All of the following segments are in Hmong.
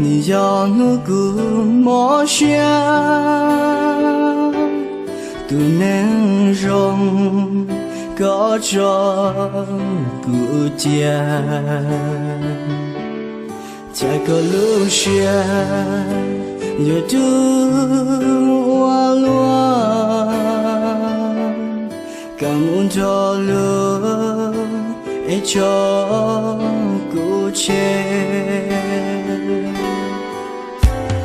Yog hnub kuv mob siab, tus neeg zoo koj tso kuv cia, cas koj lub siab yuav rub ua luaj, koj mus nrog luag es tso kuv tseg.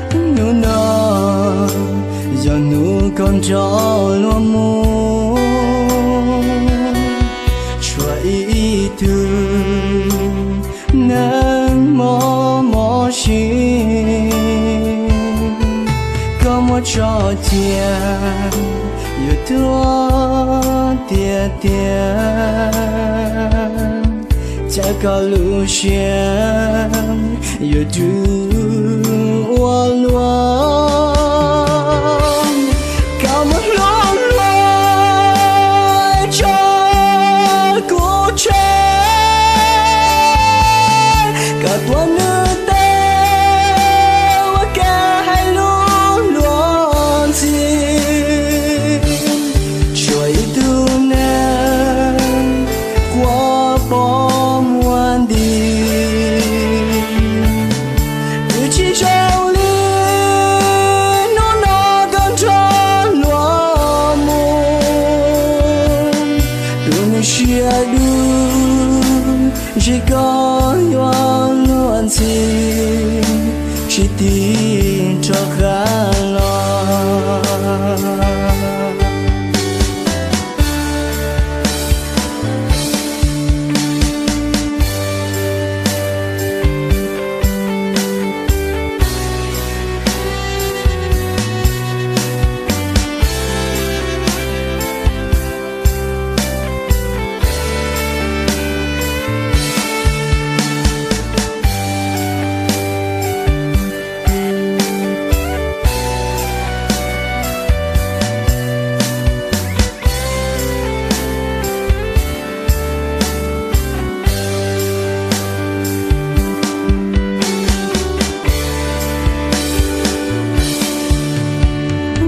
Hnub no yog hnub koj nrog luag mus, tshuav ib tug neeg mob mob siab, koj muab tso cia yuav tuag tiag tiag, cas koj lub siab yuav rub ua luaj, koj muab hlub luag tso kuv tseg, koj tuav nws tes ua kev hais lus luag ntxhi, tshuav ib tug neeg quaj poob muag nti. Twb tsis zoo li hnub no koj nrog luag mus, tus neeg siab dub ntsib koj yuav luag ntxhi, tsis tig rov qab los.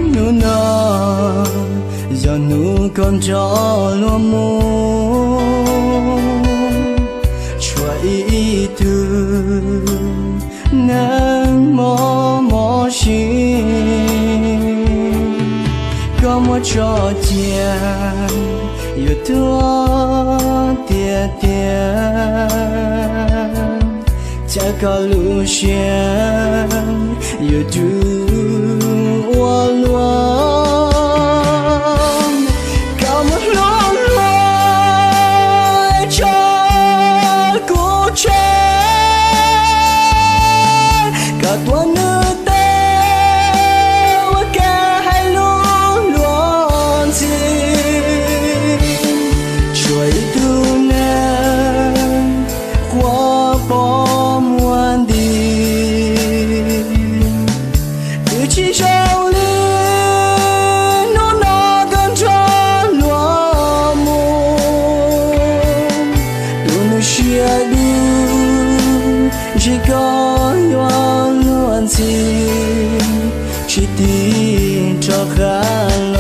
Hnub no yog hnub koj nrog luag mus, tshuav ib tug neeg mob mob siab, koj muab tso cia yuav tuag tiag tiag, cas koj lub siab yuav rub ua luaj, koj muab hlub luag tso kuv tseg, koj tuav nws tes ua kev hais lus luag ntxhi, tshuav ib tug neeg quaj poob muag nti. Twb tsis zoo li hnub no koj nrog luag mus, tus neeg siab dub ntsib koj yuav luag ntxhi, tsis tig rov qab